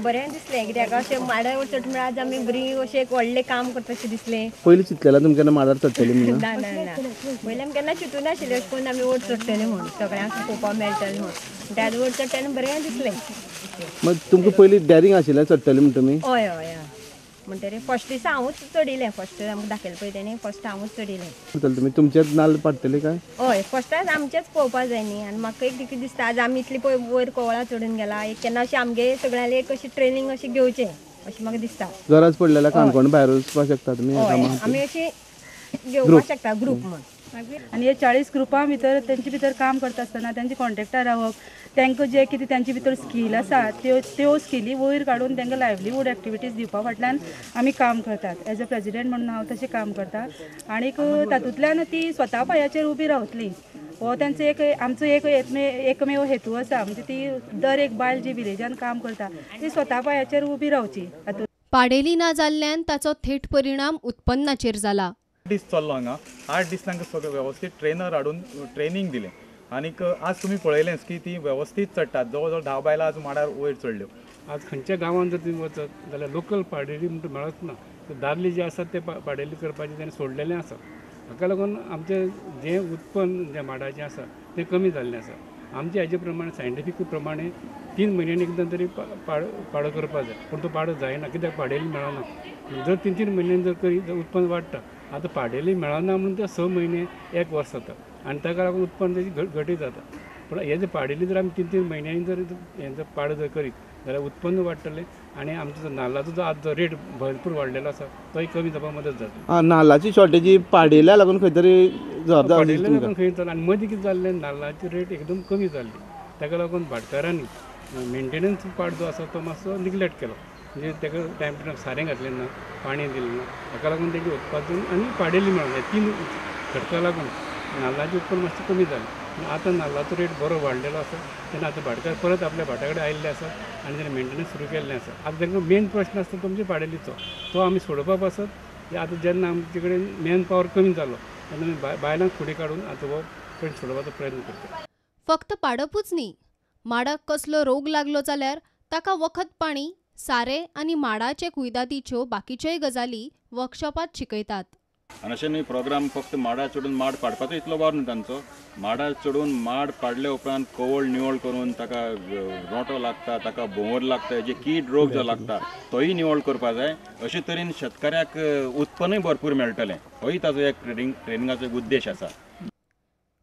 बरें दिसलें कित्याक अशें माडार चडटा म्हळ्यार आज आमी बरी अशें एक व्हडलें काम करता अशें दिसलें. पयलीं चिंतलेलें तुमी केन्ना माडार चडटली म्हणून? ना ना ना, पयलीं आमी केन्ना चिंतूं नाशिल्लें अशें करून आमी वयर चडटले म्हूण, सगळ्यांक पळोवपाक मेळटलें म्हूण. आतां वयर चडटा तेन्ना बरें दिसलें. मग तुमकां पयलीं डॅरिंग आशिल्लें चडटलें म्हण तुमी? हय हय हय, म्हणटरी फर्स्ट दिसा हांवूच चडिल्लें. फर्स्ट आमकां दाखयलें पळय तेणी, फर्स्ट हांवूच चडिल्लें. तुमी तुमचेच नाल्ल पाडटले काय? हय, फर्स्टाच आमचेच पळोवपाक जाय न्ही. आनी म्हाका एक कितें दिसता आज आमी इतली पळय वयर कोवळां चडून गेला, एक केन्ना अशें आमगे सगळ्यांनी एक अशी ट्रेनींग अशी घेवचें अशें म्हाका दिसता. गरज पडली जाल्यार काणकोण भायर वचपाक शकता तुमी? हय, आमी अशी घेवपाक शकता ग्रूप म्हूण. आनी हे 40 ग्रुपां भितर तेंचे भितर काम करता आसतना तेंचे कॉन्टेक्टार रावप, तांकां जे कितें तेंचे भितर स्कील आसा त्यो स्किली वयर काडून तांकां लायवलीहूड एक्टिविटीज दिवपा फाटल्यान आमी काम करतात. एज अ प्रेजिडेंट म्हणून हांव तशें काम करता आनीक तातूंतल्यान ती स्वता पांयाचेर उबी रावतली हो तेंचो एक आमचो एक एकमेव हेतू आसा. म्हणजे ती दर एक बायल जी विलेजान काम करता ती स्वता पांयाचेर उबी रावची. पाडेली ना जाल्ल्यान ताचो थेट परिणाम उत्पन्नाचेर जाला. 8 दीस चल्लो हांगा, 8 दीस तांकां सगळें वेवस्थीत ट्रेनर हाडून ट्रेनींग दिलें आनीक आज तुमी पळयलेंच की ती वेवस्थीत चडटात. जवळ जवळ 10 बायलां आज माडार वयर चडल्यो. आज खंयच्या गांवांत जर तुमी वचत जाल्यार लोकल पाडेली म्हणटा मेळच ना. दादले जे आसात ते पाडेली करपाचे तेणें सोडलेलें आसा. हाका लागून आमचें जें उत्पन्न जें माडाचें आसा तें कमी जाल्लें आसा. आमचे हेजे प्रमाणे सायंटिफीक प्रमाणे 3 म्हयन्यांनी एकदां तरी पाडो करपाक जाय, पूण तो पाडो जायना कित्याक पाडेली मेळना. जर 3-3 म्हयन्यांनी जर करीत उत्पन्न वाडटा. आतां पाडेली मेळना म्हणून ते 6 म्हयने 1 वर्स जाता आनी ताका लागून उत्पन्न तेजी घटी जाता. पूण हे जर पाडेली जर आमी 3-3 म्हयन्यांनी जर हें जर पाडो जर करीत जाल्यार उत्पन्न वाडटलें आनी आमचो जो नाल्लाचो जो आज जो रेट भरपूर वाडलेलो आसा तोय कमी जावपाक मदत जातली. नाल्लाची शॉर्टेजी पाडेल्या लागून खंय तरी जबाबदार पाडेल्या लागून खंय जालें आनी मदीं कितें जाल्लें, नाल्लाची रेट एकदम कमी जाल्ली. ताका लागून भाटकारांनी मेंटेनन्स पार्ट जो आसा तो मातसो निग्लेक्ट केलो, म्हणजे ताका टायम टू टायम सारें घातलें ना, पाणी दिलें ना, हाका लागून तेजें उत्पादन आनी पाडेली मेळना. 3 घटका लागून नाल्लाचें उत्पन्न मातशें कमी जालें. आतां नाल्लाचो रेट बरो वाडलेलो आसा तेन्ना आतां भाटकार परत आपल्या भाटा कडेन आयिल्ले आसा आनी तेणें मेंटेनन्स सुरू केल्लें आसा. आतां तांकां मेन प्रश्न आसता तो म्हणजे पाडेलीचो, तो आमी सोडोवपा पासत आतां जेन्ना आमचे कडेन मॅन पावर कमी जालो तेन्ना आमी बायलांक फुडें काडून आतां हो प्रश्न सोडोवपाचो प्रयत्न करता. फक्त पाडपूच न्ही, माडाक कसलो रोग लागलो जाल्यार ताका वखद पाणी, सारें आनी माडाचे कुयदादीच्यो बाकीच्योय गजाली वर्कशॉपात शिकयतात. आनी अशें न्हय प्रोग्राम फक्त माडार चडून माड पाडपाचो इतलो वावर न्हय तांचो. माडार चडून माड पाडले उपरांत कवळ निवळ करून ताका रोंटो लागता, ताका भोंवर लागता, जे कीड रोग जो लागता तोय निवळ करपाक जाय. अशे तरेन शेतकाऱ्याक उत्पन्नूय भरपूर मेळटलें, होय ताजो एक ट्रेनिंगाचो एक उद्देश आसा.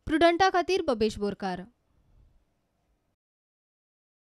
प्रुडंटा खातीर बबेश बोरकार.